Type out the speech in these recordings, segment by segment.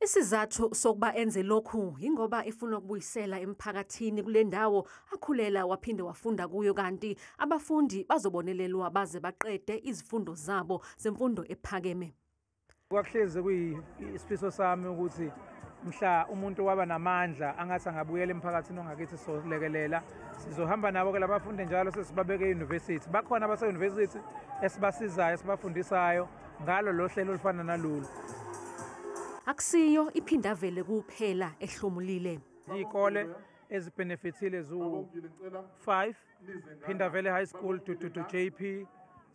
Isizathu sokuba enze lokhu yingoba efuna ukubuyisela emphakathini kule ndawo akhulela waphinde wafunda kuyo, kanti abafundi bazobonelelwa baze baqede izifundo zabo zemfundo ephakeme. Kwakuhlezi kuyisifiso sami ukuthi mhla umuntu waba namandla angathi angabuyela emphakathini ongakithi solekelela. Sizohamba nabo-ke labafundi njalo sesibabeke e-university. Bakhona abase-university esibasizayo, esibafundisayo ngalo lo hlelo olufana nalolu. Akusiyo iPhindavele kuphela ehlomulile. Iy'kole ezibhenefithile ziwu-5: Phindavele High School, Dududu JP,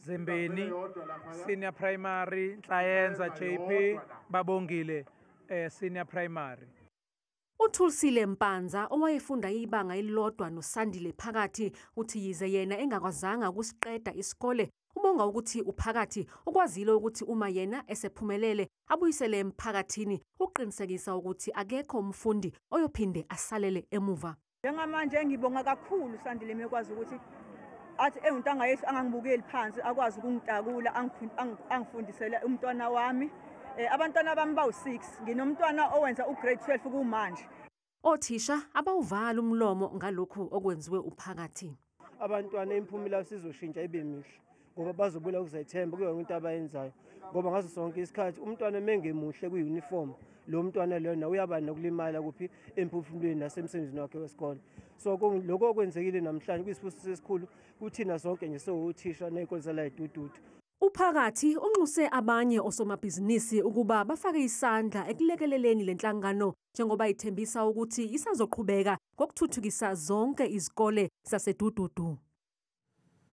Zembeni Senior Primary, Nhlayenza JP, Babongile Senior Primary. UThulisile Mpanza, owayefunda ibanga elilodwa noSandile Phakathi, uthi yize yena engakwazanga ukusiqeda isikole, ubonga ukuthi uPhakathi ukwazile ukuthi uma yena esephumelele abuyisele emphakathini, uqinisekisa ukuthi akekho umfundi oyophinde asalele emuva. Njengamanje ngibonga kakhulu Sandile mekwazi ukuthi athi ewuntanga yethu angangibukeli phansi, akwazi ukungitakula, angifundisele umntwana wami. Abantwana bami bawu-6, nginomntwana owenza u-grade 12 kumanje. Othisha abawuvala umlomo ngalokhu okwenziwe uPhakathi. Abantwana imiphumela sizoshintsha ibe mihle ngoba bazobula ukuzethemba kuyo yonke into abayenzayo, ngoba ngaso sonke isikhathi umntwana mengemuhle kwi-uniform, lo mntwana lona uyaba nokulimala kuphi emphefumulweni nasemsebenzini wakhe wesikole. So lokho okwenzekile namhlanje kuyisibusiso esikhulu kuthina sonke nje sowuthisha ney'kole zala eDududu. Uphakathi unxuse abanye osomabhizinisi ukuba bafake isandla ekulekeleleni le nhlangano, njengoba ithembisa ukuthi isazoqhubeka ngokuthuthukisa zonke izikole zaseDududu.